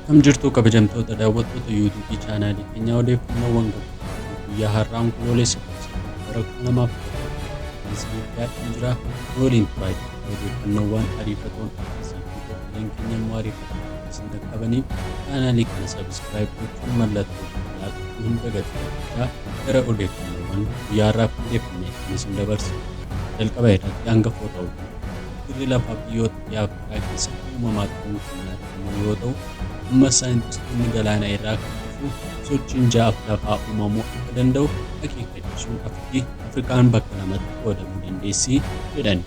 Akkam jirtu kabajamtoota daawwattoota yuutuubii chaanaalii keenyaa odeeffannoowwan gabaabaa guyyaa har'aa Onkoloolessa 18 bara 2017 isiniif dhiyaatee jira. Nu waliin turaa jechuudha. Odeeffannoowwan ariifatoon akkasii fi qophiileen keenya immoo ariifatoo akka isin dhaqqabaniif chaanaalii kana sabiskiraayib gochuun mallattoo bilbilaa tuquu hin dagatinaa jechaa gara odeeffannoowwan guyyaa har'aaf qindeeffanneetti isin dabarsa. Jalqaba irratti hangafoota oduu. Kirkirri lafaa biyyoota dhiha Afrikaa keessatti uumamaa turuun kan yaadatamu yoo ta'u, ammas saayintistoonni galaana irraa kan dhufu sochiin ja'aaf lafaa uumamuu akka danda'u akeekkachiisuun Afrikaan bakka lamatti qoodamuu dandeessi jedhan.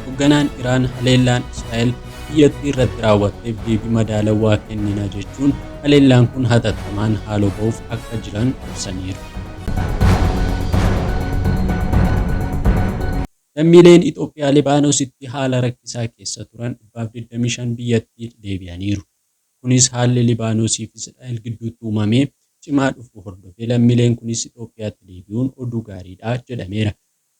Hogganaan Iraan haleellaan Israa'el biyyattii irratti raawwatteef deebii madaalawaa kennina jechuun haleellaan kun hatattamaan haaloo ba'uuf akka jiran ibsaniiru. Lammiileen Itoophiyaa Libaanositti haala rakkisaa keessa turan 125 biyyatti deebi'aniiru. Kunis haalli Libaanosii fi Israa'el gidduutti uumame cimaa dhufuu hordofee lammiileen kunis Itoophiyaatti deebi'uun oduu gaariidha jedhameera.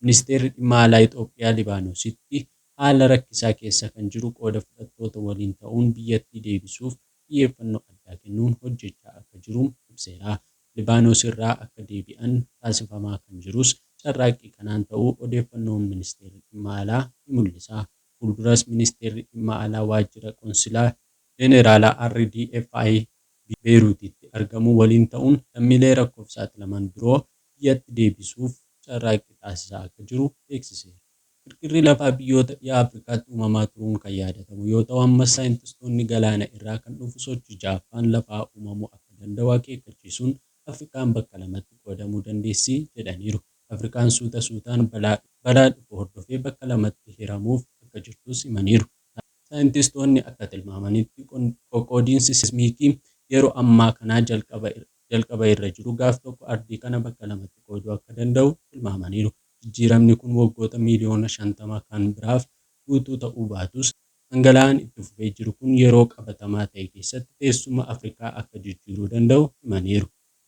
Ministeerri Dhimma Alaa Itoophiyaa Libaanositti haala rakkisaa keessa kan jiru qooda fudhattoota waliin ta'uun biyyattii deebisuuf xiyyeeffannoo addaa kennuun hojjechaa akka jiru ibseera. Libaanos irraa akka deebi'an taasifamaa kan jirus carraaqqii kanaan ta'uu odeeffannoon Ministeerri Dhimma Alaa ni mul'isa. Fuulduras Ministeerri Dhimma Alaa Waajjira Qonsilaa Jeneraalaa RDFI Beeruutitti argamu waliin ta'uun lammiilee rakkoof saaxilaman biroo biyyatti deebisuuf carraaqqii taasisaa akka jiru beeksiseera. Kirkirri lafaa biyyoota dhiha Afrikaatti uumamaa turuun kan yaadatamu yoo ta'u, ammas saayintistoonni galaana irraa kan dhufu sochii ja'affaan lafaa uumamuu akka danda'u akeekkachiisuun Afrikaan bakka lamatti qoodamuu dandeessi jedhaniiru. Afrikaan suuta suutaan balaa dhufu hordofee bakka lamatti hiramuuf akka jirtus himaniiru. Saayintistoonni akka tilmaamanitti qoqqoodiinsi seismiikii yeroo ammaa kanaa jalqaba irra jiru gaaf tokko ardii kana bakka lamatti qooduu akka danda'u tilmaamaniiru. Jijjiiramni kun waggoota miiliyoona 50 kan biraaf guutuu ta'uu baatus, dhangala'aan itti fufee jiru kun yeroo qabatamaa ta'e keessatti teessuma Afrikaa akka jijjiiruu danda'u himaniiru.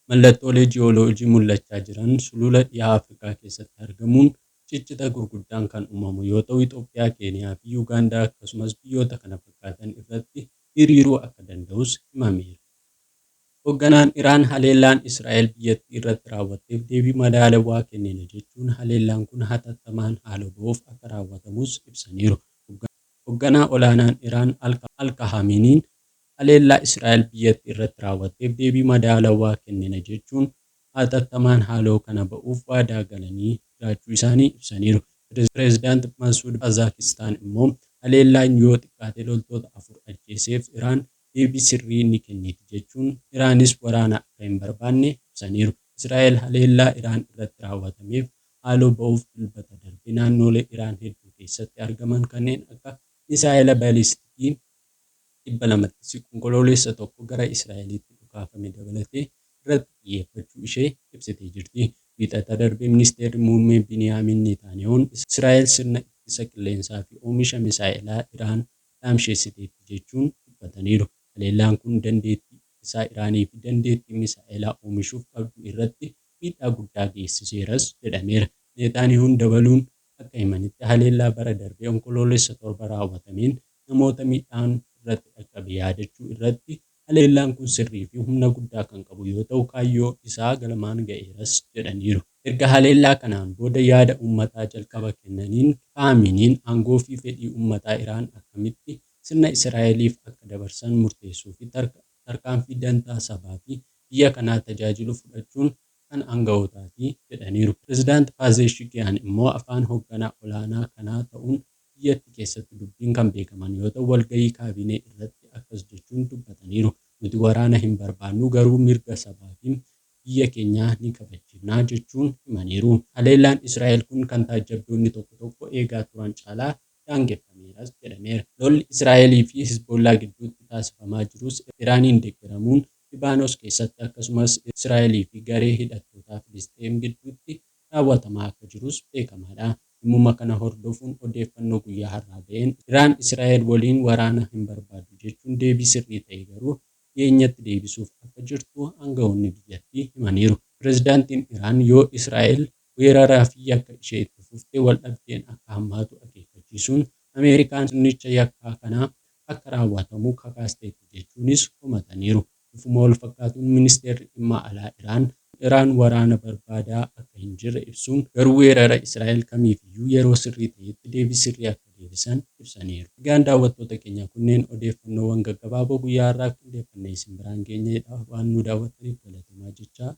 Mallattoolee ji'ooloojii mul'achaa jiran sulula dhiha Afrikaa keessatti argamuun ciccita gurguddaan kan uumamu yoo ta'u, Itoophiyaa, Keeniyaa fi Yuugaandaa akkasumas biyyoota kana fakkaatan irratti diriiruu akka danda'us himameera. Hogganaan Iraan haleellaan Israa'el biyyattii irratti raawwatteef deebii madaalawaa kennina jechuun haleellaan kun hatattamaan haaloo ba'uuf akka raawwatamus ibsaniiru. Hogganaa olaanaan Iraan Al Kahaaminiin haleellaa Israa'el biyyattii irratti raawwatteef deebii madaalawaa kennina jechuun hatattamaan haaloo kana ba'uuf waadaa galanii jiraachuu isaanii ibsaniiru. Pireezidant Masuud Pazaakistaan immoo haleellaan yoo xiqqaate loltoota 4 ajjeeseef Iraan deebii sirrii ni kenniti jechuun Iraanis waraana akka hin barbaanne ibsaniiru. Israa'el haleellaa Iraan irratti raawwatameef haaloo ba'uuf Dilbata darbe naannoolee Iraan hedduu keessatti argaman kanneen akka misaa'ela balistikii 200tti siqu Onkoloolessa 1 gara Israa'elitti dhukaafame dabalatee irratti xiyyeeffachuu ishee ibsitee jirti. Wiixata darbe Ministeerri Muummee Biniyaamiin Neetaaniyahuun Israa'el sirna ittisa qilleensaa fi oomisha misaa'elaa Iraan laamsheessiteetti jechuun dubbataniiru. Haleellaan kun dandeettii ittisaa Iraanii fi dandeettii misaa'ela oomishuuf qabdu irratti miidhaa guddaa geessiseeras jedhameera. Neetaaniyahuun dabaluun akka himanitti, haleellaa bara darbe Onkoloolessa 7 raawwatameen namoota miidhaan irratti dhaqqabe yaadachuu irratti haleellaan kun sirrii fi humna guddaa kan qabu yoo ta'u kaayyoo isaa galmaan ga'eeras jedhaniiru. Erga haleellaa kanaan booda yaada uummataa jalqaba kennaniin Kahaaminiin aangoo fi fedhii uummataa Iraan akkamitti sirna Israa'eliif akka dabarsan murteessuu fi tarkaanfii dantaa sabaa fi biyya kanaa tajaajilu fudhachuun kan aanga'ootaati jedhaniiru. Pirezidaant Paazeeshikiyaan immoo afaan hogganaa olaanaa kanaa ta'uun biyyatti keessatti dubbiin kan beekaman yoo ta'u walgahii kaabinee irratti akkas jechuun dubbataniiru. Nuti waraana hin barbaannu garuu mirga sabaa fi biyya keenyaa ni kabachiifna jechuun himaniiru. Haleellaan Israa'el kun kan taajjabdoonni tokko tokko eegaa turan caalaa daangeffameeras jedhameera. Lolli Israa'elii fi Hizboollaa gidduutti taasifamaa jirus Iraaniin deggeramuun Libaanos keessatti akkasumas Israa'elii fi garee hidhattootaa Filisxeem gidduutti raawwatamaa akka jirus beekamaadha. Dhimmuma kana hordofuun odeeffannoo guyyaa har'aa ba'een Iraan Israa'el waliin waraana hin barbaaddu jechuun deebii sirrii ta'e garuu dhiyeenyatti deebisuuf akka jirtu aanga'oonni biyyattii himaniiru. Pirezidaantiin Iraan yoo Israa'el weeraraa fi yakka ishee itti fufte waldhabdeen akka hammaatu akeekkachiisuun Ameerikaan sirnicha yakkaa kanaa akka raawwatamu kakaasteetti jechuunis komataniiru. Bifuma wal fakkaatuun ministeerri dhimma alaa Iraan, Iraan waraana barbaadaa akka hin jirre ibsuun garuu weerara Israa'el kamiifiyyuu yeroo sirrii ta'etti deebii sirrii akka deebisan ibsaniiru. Egaan daawwattoota keenya kunneen odeeffannoowwan gaggabaaboo guyyaa har'aaf qindeeffannee isin biraan geenyedha. Waan nu daawwattaniif galatoomaa jechaa.